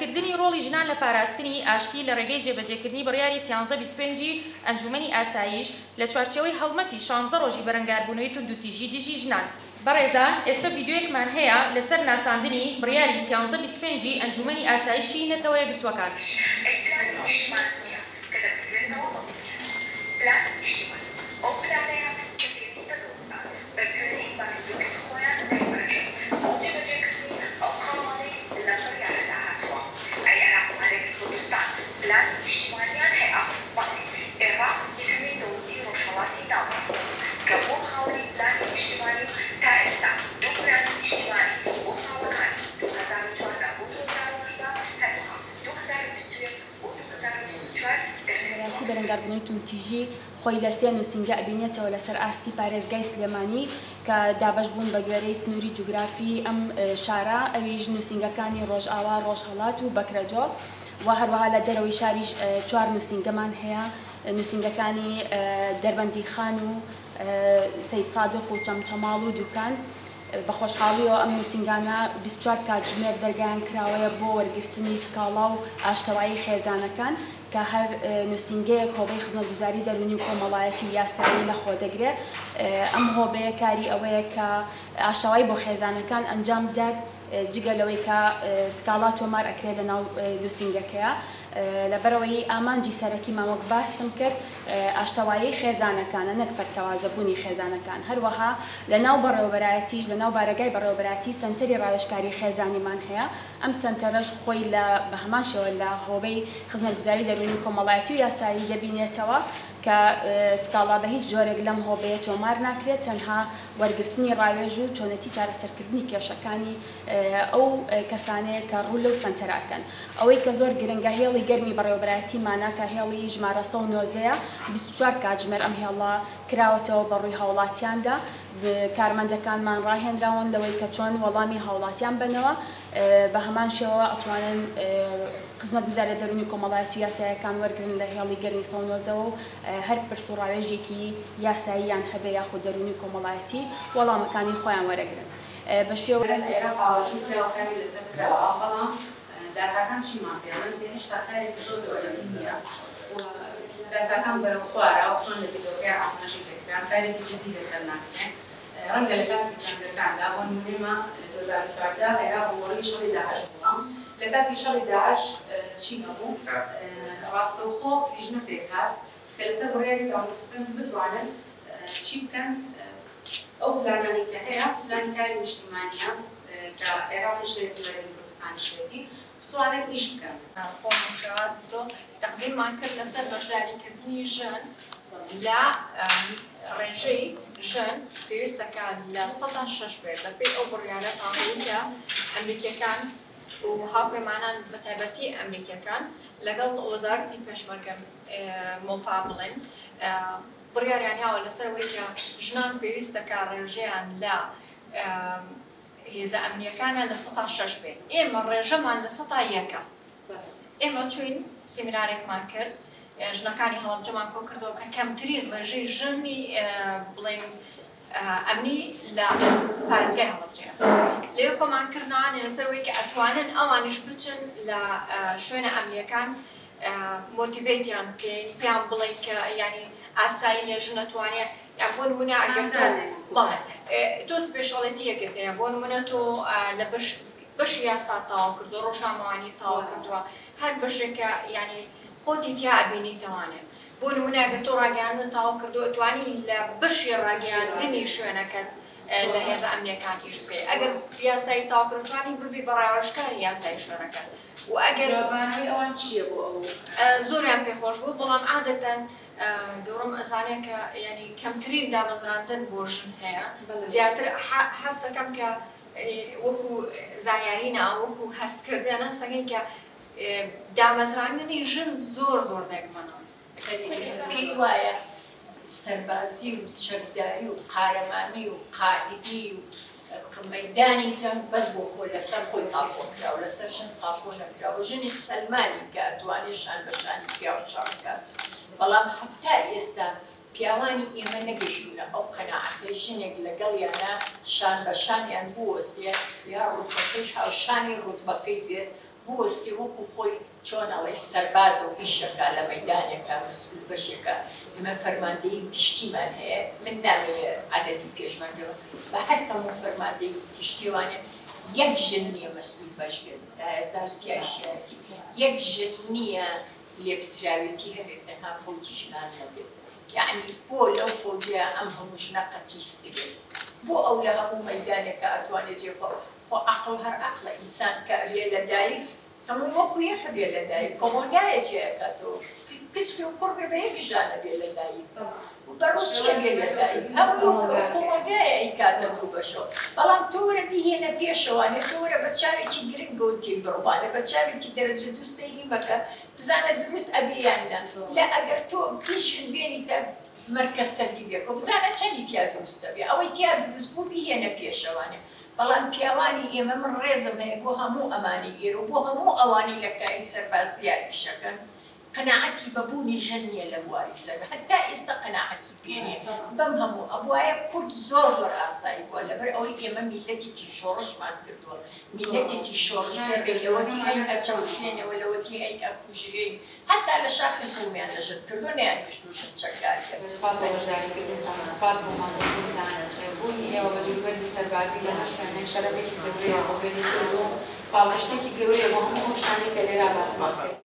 بەهێزکردنی ڕۆڵی ژنان لە پاراستنی ئاشتی لە ڕێگەی جێبەجێکردنی بڕیاری 1325 ی ئەنجومەنی ئاسایش لە چوارچێوەی هەڵمەتی شانزە ڕۆژی بەرەنگاربوونەوەی توندوتیژی دژی ژنان. بەڕێزان ئێستە ڤیدیۆیەکمان هەیە لەسەر ناساندنی بڕیاری 1325 ی ئەنجومەنی ئاسایشی نەتەوە یەکگرتووەکان. ئەی پلانی نیشتیمان چیە کە دەبەسترێتەوە بە بودجە؟ پلانی نیشتیمان ئەو پلانەیە کە پێویستە دەوڵەتان بە گوێرەی بارودۆخی خۆیان دایبڕێژن بۆ جێبەجێکردنی ئەو خاڵانەی لەم بڕیارەدا هاتووە. ئەی عێراق و هەرێمی کوردستان پلانی نیشتیمانیان هەیە؟ بەڵێ، عێراق یەکەمین دەوڵەتی ڕۆژهەڵاتی ناوەڕاست بوو کە بووە خاوەنی پلانی نیشتیمانی و تا ئێستا دوو پلانی نیشتیمانی بۆ ساڵەکانی 2014 بۆ 2018 هەروەها 2021 بۆ 2024 دەرکردووە. بەرەتی بەرەنگاربوونەوەی توندتیژی خۆی لە سێ نووسینگە ئەبینێتەوە لەسەر ئاستی پارێزگای سلێمانی کە دابەش بوون بە گوێرەی سنووری جوگرافی ئەم شارە، ئەویش نووسینگەکانی ڕۆژئاوا، ڕۆژهەڵات و بەکرەجۆ و هەروەها لە دەرەوەی شاریش چوار نووسینگەمان هەیە، نووسینگەکانی دەربەندیخان و سەیدسادق و چەمچەماڵ و دوکان. بە خۆشحاڵیەوە ئەم نووسینگانە 24 کاتژمێر دەرگایان کراوەیە بۆ وەرگرتنی سکاڵا و ئاشتەوایی خێزانەکان کە هەر نووسینگەیەک هۆبەی خزمەتگوزاری دەروونی و کۆمەڵایەتی و یاسایی لەخۆ دەگرێ. ئەم هۆبەیە کاری ئەوەیە کە ئاشتەوایی بۆ خێزانەکان ئەنجام بدات، جگە لەوەی کە سکاڵا تۆمار ئەکرێت لەناو نووسینگەکەیە. لەبەرئەوەی ئامانجی سەرەکیمان وەک باسم کرد ئاشتەوایی خێزانەکانە نەک پەرتەوازەبوونی خێزانەکان. هەروەها لەناو بەڕێوەبەرایەتیش لەناو بارەگای بەڕێوەبەرایەتی سەنتەری ڕاوێژکاری خێزانیمان هەیە. ئەم سەنتەرەش خۆی لە بە هەمان شێوە لە هۆبەی خزمەتگوزاری دەروونی و کۆمەڵایەتی و یاسایی دەبینێتەوە کە سکاڵا بە هیچ جۆرێک لەم هۆبەیە تۆمار ناکرێت، تەنها وەرگرتنی ڕاوێژ و چۆنێتی چارەسەرکردنی کێشەکانی ئەو کەسانەیە کە ڕوو لەو سەنتەرە ئەکەن. ئەوەی کە زۆر گرنگە هێڵی گەرمی بەڕێوەبەرایەتیمانە کە هێڵی ژمارە 119 ە، 24 کاتژمێر ئەم هێڵە کراوەتەوە بە ڕووی هاوڵاتیاندا، کارمەندەکانمان ڕاهێنراون لەوەی کە چۆن وەڵامی هاوڵاتیان بەنەوە، بە هەمان شێوە ئەتوانن خزمەتگوزاریە دەروونی و کۆمەڵایەتی و یاساییەکان وەرگرن لە هێڵی گەرمی 119 و هەر پرس و ڕاوێژێکی یاساییان هەبێ یاخود دەروونی و کۆمەڵایەتی وەڵامەکانی خۆیان وەرەگرن بە شێوە. هەر لە عێراق ئاوەژوو کراوە، کاری لەسەر کراوە، بەڵام داتاکان چیمان پێ ئەڵێن کە هێشتا کارێکی زۆر زۆر جدی نییە و داتاکان بەرەو خوارە، وەک چۆن لە ڤیدیۆکەی ئاماژەی پێکرا، کارێکی جدی لەسەر ناکرێ. ڕەنگە لە کاتی جەنگەکاندا، بۆ نموونە لە 2014 عێراق ڕووبەڕووی شەڕی داعش بووە، لە کاتی شەڕی داعش چی هەبوو؟ ڕاستەوخۆ لیژنە پێکهات کە لەسەر بڕیاری 1325 بتوانن چی بکەن، ئەو پلانانەی کە هەیە، پلانی کاری نیشتیمانییە کە عێراقیش هەیەتی و هەرێمی کوردستانیش هەیەتی، بتوانن ئیش بکەن. فۆرم و شێواز تۆ تەقدیممان کرد لەسەر بەشداریکردنی ژن لە ڕێژەی ژن پێویستەکە لە 6% بێت بەپێی ئەو بڕیارە تازەی کە ئەمریکیەکان و هاوپەیمانان بە تایبەتی ئەمریکیەکان لەگەڵ وەزارەتی پێشمەرگە مۆپا بڵێن بڕیاریان یاوە لەسەر ئەوەی کە ژنان پێویستەکە ڕێژەیان لە هێزە ئەمنیەکانە لە 6% بێت. ئێمە ڕێژەمان لە 1%ە. ئێمە چوین سیمینارێکمان کرد، ژنەکانی هەڵەبجەمان کۆ کردەوە کە کەمترین ڕێژەی ژنی بڵێن ئەمنی لە پارێزگای هەڵەبجەیە. لێ خۆمان کردنەوانێ لەسەر ئەوەی کە ئەتوانن ئەوانیش بچن لە شوێنە ئەمنیەکان motivate یان بکەین، پێیان بڵێن کە ینی ئاساییە ژن ئەتوانێ، یا بۆ نمونە ئەگەر تۆ بەڵێ تۆ specialty یەکت هەیە، بۆ نمونە تۆ لە بەشی یاسا تەواو کردووە، ڕۆژنامەوانی تەواو کردووە، هەر بەشێکە ینی خۆتی تیا ئەبینیتەوانێ. بۆ نمونە ئەگەر تۆ ڕاگەیاندن تەواو کردووە، ئەتوانی لە بەشی ڕاگەیاندنی شوێنەکەت لە هێزە ئەمنیەکان ئیش بکەی. ئەگەر یاسایی تەواو کردووە، توانی ببی بە ڕاوێژکاری یاسایی شوێنەکەت. و ئەگەر جوابانەوەی ئەوان چییە بۆ ئەو؟ زۆریان پێخۆش بوو، بەڵام عادەتەن گەورەم ئەزانێ کە ینی کەمترین دامەزراندن بۆ ژن هەیە. زیاتر هەستەکەم کە وەکو زانیاری نا، وەکو هەستکردن هەستەکەی کە دامەزراندنی ژن زۆر زۆر دەگمەنە. پێی وایە سەربازی و چەکداری و قارەمانی و قائیدی و مەیدانی جەنگ بەس بۆ خۆ لەسەر خۆی تاپۆ کراوە، لەسەر ژن تاپۆ نەکراوە. ژنی سەلمانی کە ئەتوانێت شان بە شانی پیاو شەڕ بکات، بەڵام هەتا ئێستا پیاوانی ئێمە نەگەیشتوونە ئەو قەناعەتەی ژنێک لەگەڵیانە شان بە شانیان بوەستێ یا ڕوتبەکەیش هاوشانی ڕوتبەکەی بێت. بوەستێ وەکو خۆی چۆن ئەڵێی سەربازە و ئیشەکا لە مەیدانێکا مەسئول بەشێکە، ئێمە فەرماندەیی گشتیمان هەیە، من نامەوێ عەدەدی پێشمەرگە بە هەر هەموو فەرماندەیی گشتیوانێ یەک ژن نییە مەسئول بەش بێت، لا یەزال تیایشیایەتی، یەک ژن نییە لێپسراوێتی هەبێت تەنها فەوجی ژنان نەبێت، یەعنی بۆ لەو فەوجەیا ئەم هەموو ژنە قەتیس بێت، بۆ ئەو لە هەموو مەیدانێکا ئەتوانێ جێ خۆ، خۆ عەقڵ هەر عەقڵە، ئینسان کە ئەبێ لە دایک هەمووی وەکو یەک ئەبێ لە دایک، کۆمەڵگایە جێ ئەکاتەوە، کچ بێ و کوڕ بێ بە یەک ژان ئەبێ لە دایک و بە ڕووتی ئەبێ لە دایک، هەمووی وەکو ئەو کۆمەڵگایە ئەیکاتە دوو بەشەوە، بەڵام تۆ وەرە بیهێنە پێشەوانێ، تۆ وەرە بە چاوێکی گرنگەوە تێی بڕوانە، بە چاوێکی دەرەجە دوو سەیری مەکە، بزانە دروست ئەبێ یان نا، لە ئەگەر تۆ 20 ژن بێنیتە مەرکەز تەدریبێکەوە بزانە چەنی تیا دروست ئەبێ، ئەوەی تیا دروست بوو بیهێنە پێشەوانێ، بەڵام پیاوانی ئێمە من ڕێزم هەیە بۆ هەموو ئەمانەی ئێرە و بۆ هەموو ئەوانەی لە کایەی سەربازییا ئیشەکەن قەناعەتی بە بوونی ژن نییە لە بواری سەربا هەتا ئێستا قەناعەتی پێ نییە بەم هەموو ئەبوایە کورد زۆر زۆر ئاسایی بووە لەبەر ئەوەی ئێمە میللەتێکی شۆڕشمان کردووە میللەتێکی شۆڕشگێڕین لەوەتی هەین ئەچەوسێنەوە لەوەتی هەین ئەکوژرێین هەتا لە شاخی زوڵمیان لە ژن کردووە نەیانهێشتووە ژن چەکدار بێت. سوپاس بۆ بەشداریکردنتان و سوپاس بۆ ماندووبوونتان. بوونی ئێوە بە جلوبەرگی سەربازی لە هەر شوێنێک شەرەفێکی گەورەیە بۆ گەلی کورد و پاڵپشتێکی گەورەیە بۆ هەموو ئەو شتانەی کە لێرە باسمان کرد.